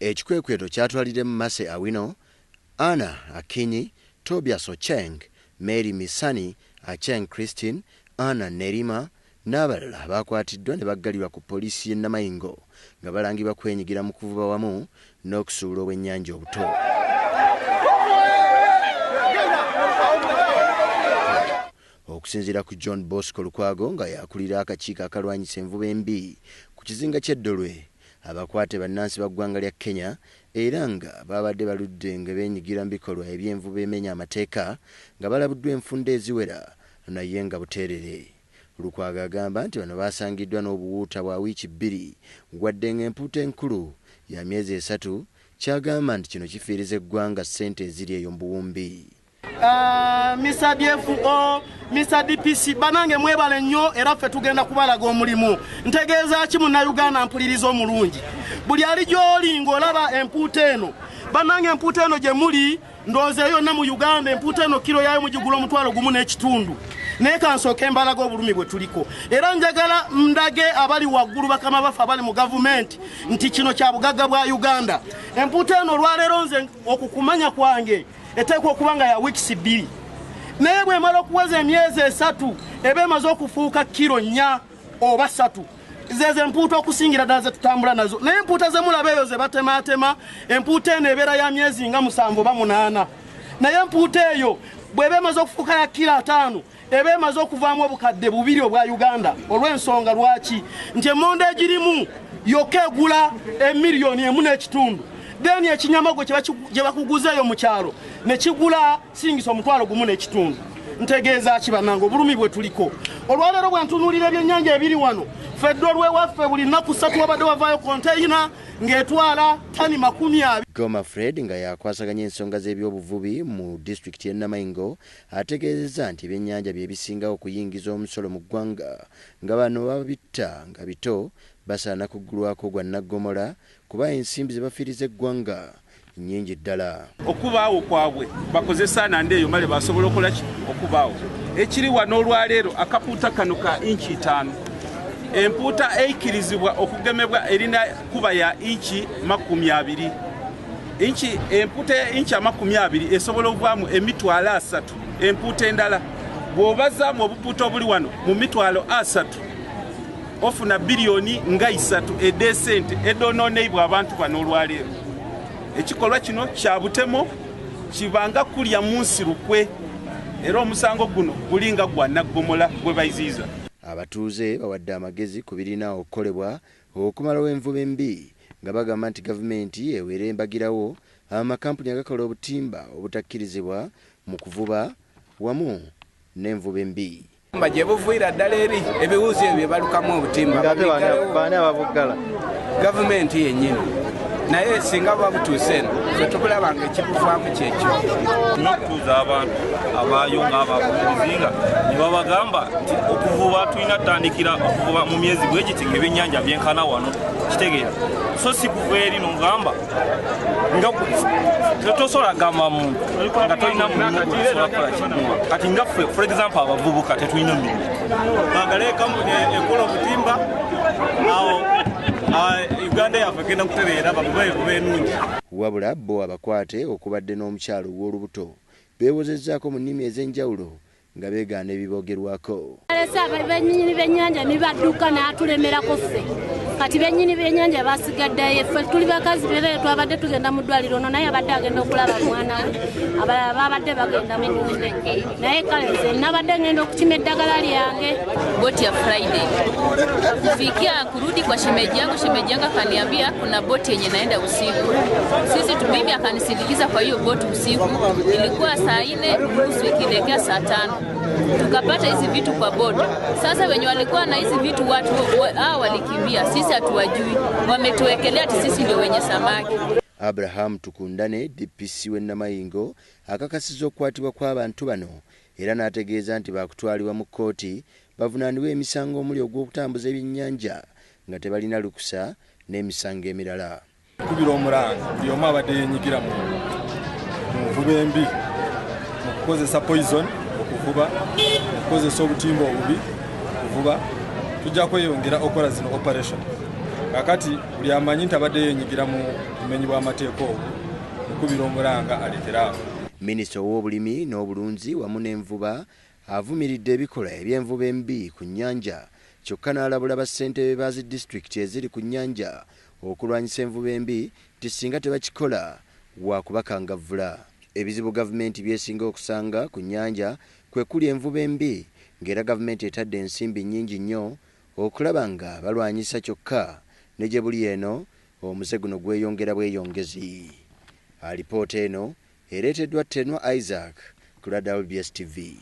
Ekikwekweto kyatwaliremu Mase Awino, Anna Akinyi, Tobias Ocheng, Mary Misani, Acheng Christine, Anna Nerima n'abalala bakwatiddwa ne baggalirwa ku poliisi y'e Namayingo nga balangibwa kwenyigira mu kuvuba wamu n'okusuula obwennyanja obuto. Okusinziira ku John Bosco Lukwago nga yakulira akakiiko akalwanyisa envuba embi ku kizinga ky'e Ddolwe, abakwate bannansi ba ggwanga lya Kenya era nga babadde baludde nga beenyigira mu bikolwa eby'envuba emenya amateeka nga balabuddwa enfunda eziwera naye nga buteerere. Lukwago agamba nti bano basangiddwa n'obuwuuta bwa wiiki 2 wadde ng'empuuta enkulu ya myezi 3, kyagamba nti kino kifiiriza eggwanga ssente eziri eyo mu buwumbi. Mr. DFO, Mr. DPC, banange mwebale nnyo era ffe tugenda kubalaga omulimu. Ntegeeza ki munnayuganda mpuliriza omulungi, buli ali gy'oli ng'olaba empuuta eno, bannange empuuta eno gye muli ndowooza yonna mu Uganda empuuta eno kiro yaayo mugigula 1,500. Naye kansooke mbalaga obulumi bwe tuliko, era njagala ndage abali waggulu bakama baffe abali mu gavumenti nti kino kya bugagga bwa Uganda. Empuuta eno olwaleero nze okukumanya kwange eteekwa okuba nga ya wiikisi 2, naye bw'emala okuweza emyezi 3 eba emaze okufuuka kiro 4 oba 3. Zezo empuuta okusingira ddala ze tutambula nazo, naye empuuta ze mulaba eyo ze batemaatema, empuuta eno ebeera ya myezi nga 7 oba 8, naye empuuta eyo bw'eba emaze okufuuka ya kiro 5 eba emaze okuvaamu obukadde 2 obwa Uganda. Olw'ensonga lwaki nti emmondo egirimu yokka egula emiliyoni 1.5, then ekinyamago gye bakuguza eyo mu kyalo ne kigula singisa 1,500. Ntegeeza ki bannange obulumi bwe tuliko olwaleero? Bwe ntunuulira ebyennyanja ebiri wano, ffe Ddolwe waffe buli nnaku 3 wabadde wavaayo konteyina ng'etwala ttani 20. Goma Fred nga yakwasaganya ensonga z'ebyobuvubi mu disitulikiti y'e Namayingo ategeezezza nti ebyennyanja bye bisinga okuyingiza omusolo mu ggwanga nga bano babitta nga bito basaana kuggulwako gwa naggomola kuba ensimbi ze bafiiriza eggwanga nnyingi ddala. Okubaawo kwabwe bakozesa nande eyo male basobola okukola ki okubaawo. Ekiri wano olwaleero akapuuta kano ka inchi 5, empuuta eikirizibwa okugemebwa erina kuba ya inchi 20. Inchi empuuta ya inchi 20 esobola okuvaamu emitwalo 3. Empuuta endala bw'obazaamu obupuuta obuli wano mu mitwalo 3 ofuna biliyoni nga 3 ed'esente edoononeibwa abantu bano olwaleero. Ekikolwa kino kya butemo, kibanga kulya mu nsi lukwe, era omusango guno gulinga gwa naggomola gwe bayiziiza. Abatuuze bawadde amagezi ku birina okukolebwa okumalawo envuba embi nga bagamba nti gavumenti ewere embagirawo amakampuni agakola obutimba obutakkirizibwa mu kuvuba wamu n'envuba embi. Gye buviira ddala eri ebiwuzi ebyo bye balukamu obutimba baani ababuggala? Gavumenti yennyini, naye singa babutuuse eno ffe tukulaba nga ekibuvaamu kyekyo. N'okutuuza abantu abaayo ng'abakubizinga ne babagamba nti okuvuba tulina tutandikira okuvuba mu myezi bwe giti ng'ebyennyanja byenkana wano, kitegeera. So si kuva eri n'ogamba nga tosobola gamba muntu nga tolina mulimu gwe kukola kimuwa. Kati nga ffe for example abavubuka tetulina mirimu. Baagale kampuni ekola obutimba awo Uganda yaffe egenda kutereera bavuba envuba ennungi. Wabula bo abakwate okubadde n'omukyalo ow'olubuto beewozezzaako mu nnimi ez'enjawulo nga beegaana ebiboogerwako. Bennyini b'ennyanja ne badduka n'atulemerako ffe. Kati bennyini b'ennyanja basigaddeyo, ffe tuli bakazi beere twabadde tugenda mu ddwaliro ono naye abadde agenda okulaba mwana we, abalala babadde bagenda mu lumbe. Naye kale nze nabadde ngenda okukima eddagala lyange. Boti ya Friday kufikia kurudi kwa shemeji yangu, shemeji yangu akaniambia kuna boti yenye naenda usiku. Sisi mimi akanisindikiza kwa hiyo boti usiku, ilikuwa saa 4:30 ikielekea saa 5. Tukapata hizi vitu kwa boti. Sasa wenye walikuwa na hizi vitu watu hao walikimbia, sisi hatuwajui. Wametuwekelea ati sisi ndio wenye samaki. Abraham Tukundane DPC w'e Namayingo akakasizza okukwatibwa kw'abantu bano era n'ategeeza nti baakutwalibwa mu kkooti bavunaanibwe emisango omuli ogw'okutambuza ebyennyanja nga tebalina lukusa n'emisango emirala. Kubira omulanga buli omu abadde yeenyigira mu nvuba embi, mu kukozesa poison okuvuba, mu kukozesa obutimba obubi okuvuba. Tujja kweyongera okukola zino operation Kakati buli amanyi nti abadde yeenyigira mu bumenyi bw'amateeka obwo, mukubira omulanga alekeraawo. Minisita ow'obulimi n'obulunzi wamu n'envuba avumiridde ebikolwa eby'envuba embi ku nnyanja, kyokka n'alabula bassentebe ba zi disitulikiti eziri ku nnyanja okulwanyisa envuba embi nti singa tebakikola waakubakangavvula. Ebizibu gavumenti by'esinga okusanga ku nnyanja kwe kuli envuba embi, ng'era gavumenti etadde ensimbi nnyingi nnyo okulaba nga balwanyisa, kyokka ne gye buli eno omuze guno gweyongera bweyongezi. Alipoota eno ereeteddwa Tenwa Isaac ku lwa WBS TV.